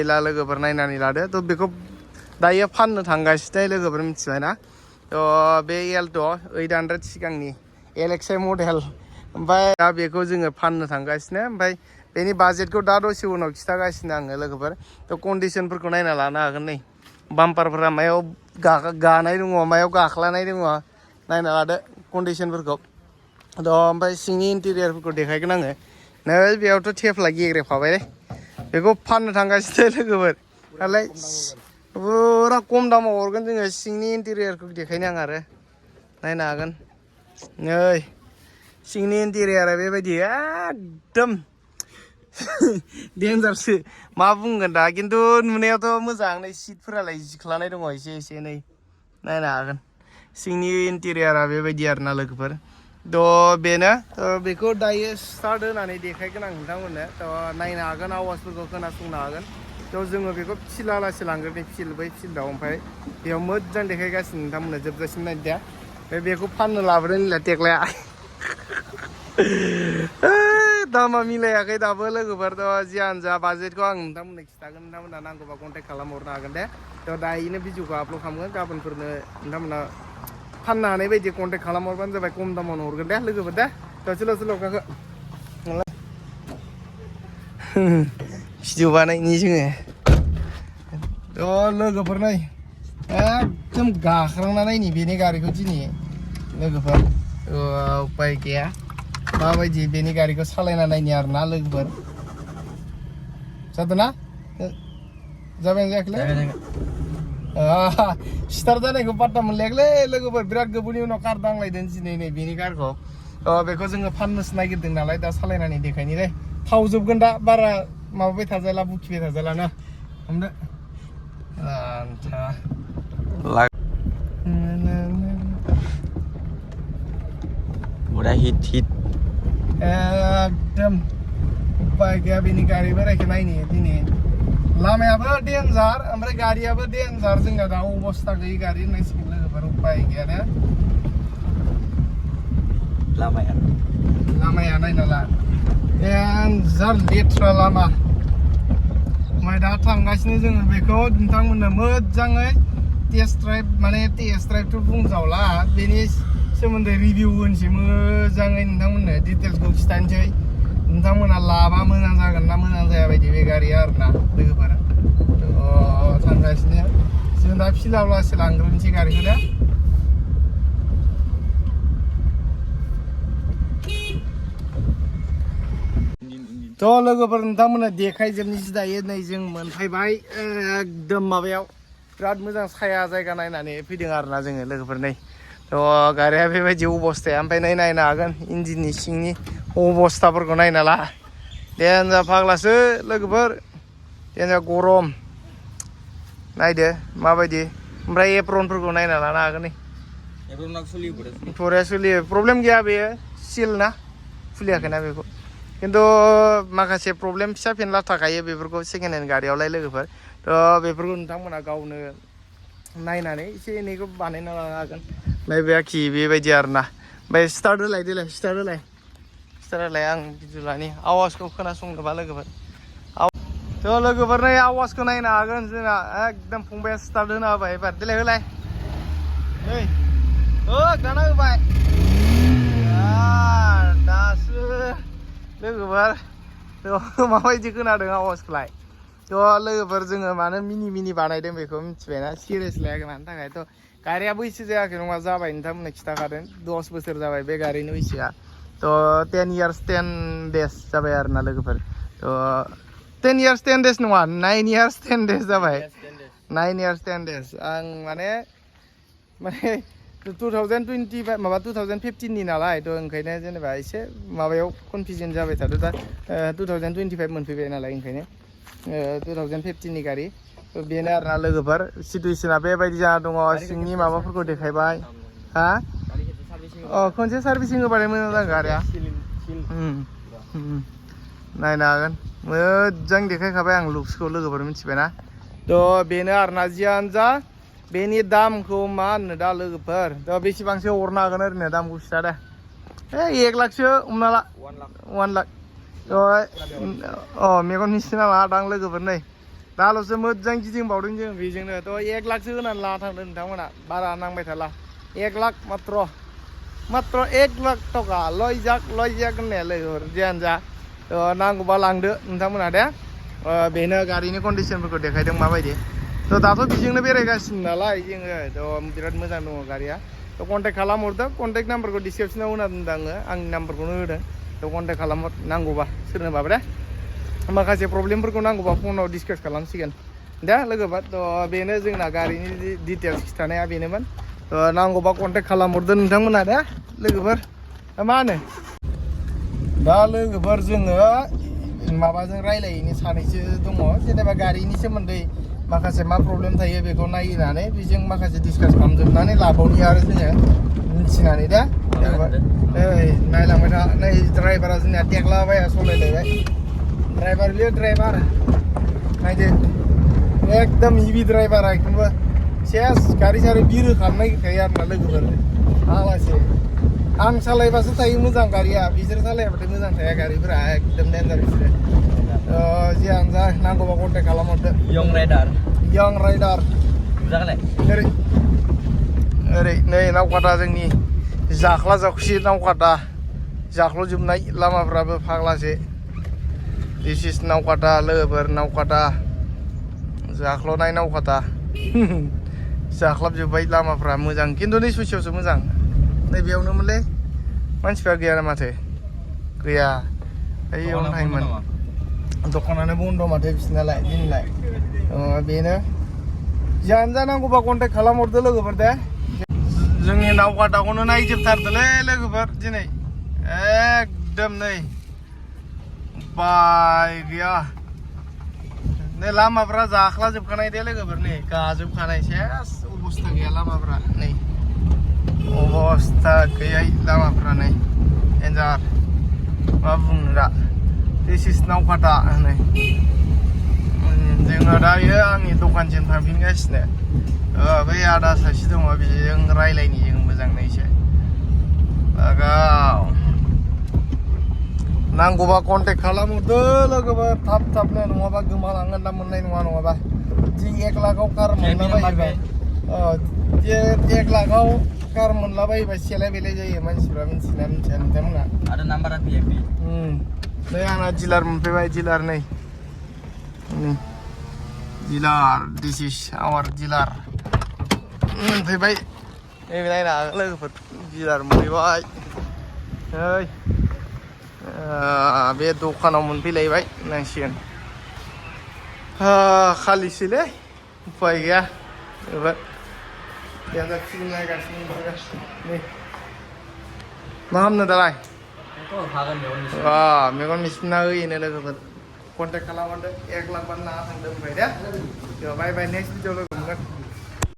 ला लोगोफोर नायनानै लादो थ' बेखौ दायो फाननो थांगासिनो लोगोफोर मिथिबाय ना थ' बे एल्ट' 800 सिगांनि LXI मडेल ओमफ्राय दा बेखौ जोङो फाननो थांगासिनो ओमफ्राय बेनि बाजेटखौ दा दसे उनाव खिथागासिनो आङो लोगोफोर थ' कन्डिसनफोरखौ नायना लानो हागोन नै बाम्पारफोरा मायाव गानाय दङ मायाव गाख्लानाय दङ नायना लादो कन्डिसनफोरखौ थ' ओमफ्राय सिंनि इन्टिरियारफोरखौ देखायगोन आङो नै बेयावथ' थेफ्ला गेग्रेबखाबाय बेखौ फाननो थांगासिनो लोगोफोर नालाय फुरा खम दामाव हरगोन जोङो सिंनि इन्टिरियारखौ देखायनो आं आरो नायनो हागोन नै सिंनि इन्टिरियारा बेबायदि एकदम डेन्जारसो मा बुंगोन दा खिन्थु नुनायावथ' मोजां नै सिटफोरालाय जिख्लानाय दङ एसे नै नायनो हागोन सिंनि इन्टिरियारा बेबायदि आरोना लोगोफोर थ' बेनो बेखौ दायो स्टार्ट होनानै देखायगोन आं नोंथांमोननो थ' नायनो हागोन आवाजफोरखौ खोनासंनो हागोन थ' जोङो बेखौ फिल्डआलासे लांगोन बै फिल्डआव ओमफ्राय बेयाव मोजां देखायगासिनो नोंथांमोननो जोबजासिम नायदो बेखौ फाननो लाबोदों होनलाय टेक्लाया दामा मिलायाखै दाबो लोगोफोर जियानो जा बाजेटखौ आं नोंथांमोननो खिथागोन नोंथांमोना नांगौबा कन्टेक्ट खालामहरनो हागोन दे थ' दायोनो भिडिअखौ आपल'ड खालामगोन गाबोनफोरनो नोंथांमोना फाननो हानाय बायदि कन्टेक्ट खालामहरबानो जाबाय खम दामावनो हरगोन दे लोगोफोर दे सोलाव गाखो भिडिअ बानायनि जोङो थ' लोगोफोर नै एकदम गाख्रांना नायनि बेनि गारिखौ दिनै लोगोफोर उपाय गैया माबायदि बेनि गारिखौ सालायना नायनि आरोना लोगोफोर जादोंना जाबाय जायाखैलै स्टार्ट जानायखौ पात्ता मोनलायाखैलै लोगोफोर बिराद गोबावनि उनाव कार दांलायदों दिनै नै बेनि कारखौ बेखौ जोङो फाननोसो नागिरदों नालाय दा सालायनानै देखायनि दे थाव जोबगोन दा बारा माबाबाय थाजाला बुखिबाय थाजाला ना हमदो udah hit एकदम उपाय गैया बेनि गारि बोरायखौ नायनि दिनै लामायाबो डेन्जार ओमफ्राय गारियाबो डेन्जार जोंना दा अबस्था गैयि गारि होननांसिगोन लोगोफोर उपाय गैया ने लामाया नायना ला डेन्जार लेथ्रा लामा ओमफ्राय दा थांगासिनो जोङो बेखौ नोंथांमोननो मोजाङै टेस्ट ड्राइभथ' बुंजावला बेनि सोमोन्दै रिभिउ होनोसै मोजाङै नोंथांमोननो डिटेल्सखौ खिथानोसै नोंथांमोना लाबा मोजां जागोन ना मोजां जाया बायदि बे गारिया आरोना लोगोफोर थांगासिनो जों दा फिलावलासो लांग्रोनोसै गारिखौ दा थ' लोगोफोर नोंथांमोना देखायजोबनोसै दायो नै जों मोनफैबाय एकदम माबायाव बिराद मोजां साया जायगा नायनानै फैदों आरोना जोङो लोगोफोर नै थ' गारिया बेबायदि अबस्थाया ओमफ्राय नायनो हागोन इन्जिननि सिंनि अबस्थाफोरखौ नायना ला देन्जार फाग्लासो लोगोफोर देन्जार गरम नायदो माबायदि ओमफ्राय एप्रनफोरखौ नायना लानो हागोन नै बरिया सोलियो प्रब्लेम गैया बेयो सिल ना खुलियाखैना बेखौ खिन्थु माखासे प्रब्लेम फिसा फेनला थाखायो बेफोरखौ सेकेन्ड हेन्ड गारियावलाय लोगोफोर थ' बेफोरखौ नोंथांमोना गावनो नायनानै एसे एनैखौ बानायना लानो हागोन ओमफ्राय बेखि बेबायदि आरोना ओमफ्राय स्टार्ट होलाय आं भिडिअ लानि आवाजखौ खोनासंनोबा लोगोफोर थ' लोगोफोर नै आवाजखौ नायनो हागोन जोंना एकदम फंबाया स्टार्ट होना होबाय एबार देलाय होलाय नै गाना होबाय दासो लोगोफोर माबायदि खोनादों आवाजखौलाय थ' लोगोफोर जोङो मानो मिनि बानायदों बेखौ मिथिबायना सिरियास लायाखै मानि थाखाय थ' गारिया बैसो जायाखै नङा जाबाय नोंथांमोननो खिथाखादों 10 बोसोर जाबाय बे गारिनि बैसोआ थ' 10 years 10 days जाबाय आरोना लोगोफोर थ' 10 years 10 days नङा 9 years 10 days जाबाय 9 years 10 days आं माने 2025 माबा 2015 नि नालाय थ' ओंखायनो जेनेबा एसे माबायाव कनफिउजन जाबाय थादों दा 2025 मोनफैबाय नालाय ओंखायनो 2015 नि गारि बेनो आरोना लोगोफोर सिटुवेसना बेबायदि जाना दङ सिंनि माबाफोरखौ देखायबाय हा खनसे सार्भिसिं होबाथाय मोजां जागोन गारिया नायनो हागोन मोजां देखायखाबाय आं लुक्सखौ लोगोफोर मिथिबायना थ' बेनो आरोना जियानो जा बेनि दामखौ मा होननो दा लोगोफोर थ' बेसेबांसो हरनो हागोन ओरैनो दामखौ खिथा दे 1 लाखसो हमना ला 1 लाख थ' मेगन मिथिना लादां लोगोफोर नै दाल'सो मोजां गिदिंबावदों जों बेजोंनो थ' 1 लाखसो होनानै लाना थांदों नोंथांमोना बारा नांबाय थाला 1 लाख मात्र 1 लाख टका लयजाक होननाया लोगोफोर जियानो जा नांगौबा लांदो नोंथांमोना दे बेनो गारिनि कन्डिसनफोरखौ देखायदों माबायदि थ' दाथ' बेजोंनो बेरायगासिनो नालाय जोङो थ' बिराद मोजां दङ गारिया थ' कन्टेक्ट खालामहरदो कन्टेक्ट नाम्बारखौ डिसक्रिपसनाव होना दोनदों आङो आंनि नाम्बारखौनो होदों थ' कन्टेक्ट खालामहर नांगौबा सोरनोबाबो दे माखासे प्रब्लेमफोरखौ नांगौबा फनाव डिसकास खालामसिगोन दे लोगोफोर थ' बेनो जोंना गारिनि डिटेल्स खिथानाया बेनोमोन थ' नांगौबा कन्टेक्ट खालामहरदो नोंथांमोना दे लोगोफोर मा होनो दा लोगोफोर जोङो माबाजों रायलायनो सानैसो दङ जेनेबा गारिनि सोमोन्दै माखासे मा प्रब्लेम थायो बेखौ नायनानै बेजों माखासे डिसकास खालामजोबनानै लाबावनि आरो जोङो मिथिनानै दा नायलांबाय था नै ड्राइभारा जोंना टेकलाबाया सलायलायबाय ड्राइभार नायदो एकदम हेभि ड्राइभारा एखदमबो सेस गारि सारि बिरो खालामनो नागिरखायो आरोना लोगोफोर आलासि आं सालायबासो थायो मोजां गारिया बिसोर सालायाबाथाय मोजां थाया गारिफोरा एकदम डेन्जार बिसोरो जियानो जा नांगौबा कन्टेक्ट खालामहरदो यं राइडार ओरै नै नावकाटा जोंनि जाख्ला जाखुसि नावकाटा जाख्ल'जोबनाय लामाफ्राबो फाग्लासो दिस इज नावकाटा लोगोफोर नावकाटा जाख्ल'नाय नावकाटा जाख्लाबजोब्बाय लामाफ्रा मोजां खिन्थु नै ससेयावसो मोजां नैबेयावनोमोनलै मानसिफ्रा गैया ना माथो गैया ओइयावनो थायोमोन दखानानो बन्द' माथो बिसिनालाय दिनैलाय बेनो जियानो जानांगौबा कन्टेक्ट खालामहरदो लोगोफोर दे जोंनि नावकाटाखौनो नायजोबथारदोलै लोगोफोर दिनै एकदम नै बाय गैया नै लामाफ्रा जाख्लाजोबखानाय दे लोगोफोर नै गाजोबखानाय सेस अबस्था गैया लामाफ्रा नै अबस्था गैयै लामाफ्रा नै डेन्जार मा बुंनो दा दिस इज नावकाटा नै जोङो दायो आंनि दखानसिम थांफिनगासिनो बै आदा सासे दङ बेजों रायलायनि जों मोजांनो एसे लागाव नांगौबा कन्टेक्ट खालामहरदो लोगोफोर थाबनो नङाबा गोमालांगोन ना मोननाय नङा नङाबा जि 1 लाखआव कार मोनलाबायोबा 1 लाखआव कार मोनलाबायोबा सेलाय बेलाय जायो मानसिफ्रा मिथिया नोंथांमोना आरो नाम्बारा भिआइपि नै आंना डिलार मोनफैबाय डिलार नै डिलार दिस इज आवार डिलार मोनफैबाय नैबे नायना लोगोफोर डिलार मोनफैबाय नै बे दखानाव मोनफैलायबाय होननांसिगोन खालिसैलै उफाय गैया एबार देन्जार फिल्म नायगासिनो नै मा खालामनो दालाय मेगन मिसिबना होयोनो लोगोफोर कन्टेक्ट खालामहरदो 1 लाख बानो लाना थांदो ओमफ्राय दे बाय नेक्स्ट भिडिअ लोगो मोनगोन